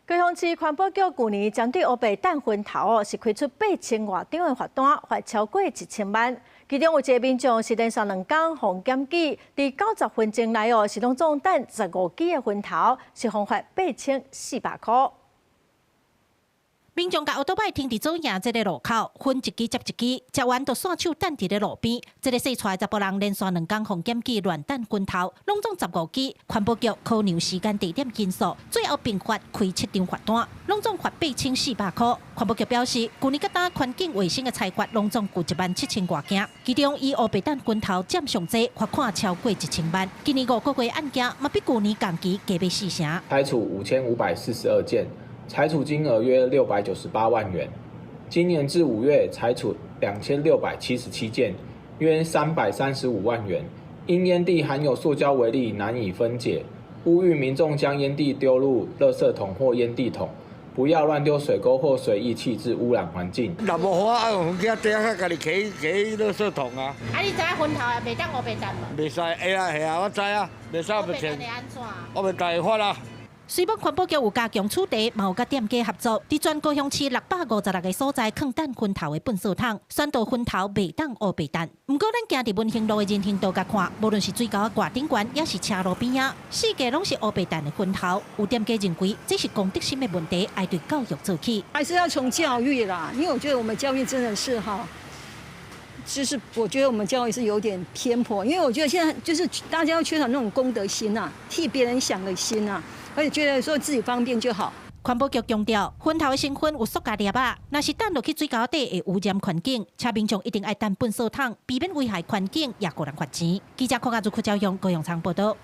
高雄市環保局舊年針對烏白擲薰頭哦，是開出八千外張的罰單，罰超過1000萬。其中有一个民眾是連續兩工予檢舉，佇90分鐘內哦，是攏總擲15支的薰頭，是予罰8400箍。民眾共歐多擺停佇左營這个路口，薰一支接一支，食完就紲手擲佇咧路邊。這个姓蔡的查埔人連續兩工予檢舉亂擲薰頭，攏總十五支。環保局考量時間、地點因素，最後併罰開七張罰單，攏總罰8400箍。環保局表示，舊年佮今環境衛生的裁罰攏總有1萬7千外件，其中以烏白擲薰頭佔上濟，罰款超過1000萬。今年5個月案件嘛比舊年同期加欲四成。裁處5542件。裁處金額約698萬元。今年至5月裁處2677件，約335萬元。因煙蒂含有塑膠微粒難以分解，呼籲民眾將煙蒂丟入垃圾桶或煙蒂桶，不要亂丟水溝或隨意棄置污染環境。若無好啊，用鏡底下家己囥囥垃圾桶啊。啊，你知影薰頭也袂當烏白擲無？袂使，會啊，係啊，我知啊，袂使我袂我袂大罰啊。雖講環保局有加強取締，嘛有佮店家合作，佇全高雄市656個所在囥擲薰頭的糞掃桶，宣導薰頭袂當烏白擲。毋過，咱行佇文興路的人行道共看，無論是水溝仔掛頂懸，抑是車路邊仔，四界攏是烏白擲的薰頭。有店家認為這是公德心的問題，愛對教育做起。還是要從教育啦，因為我覺得我們教育真的是哈，就是我覺得我們教育是有點偏頗，因為我覺得現在就是大家要缺少那種公德心啊，替別人想的心啊。而且覺得說自己方便就好。環保局強調，薰頭的成分有塑膠粒仔，若是擲落去水溝底會污染環境，請民眾一定愛擲糞掃桶，避免危害環境，也予人罰錢。記者柯家祖、柯昭勇、高永昌報道。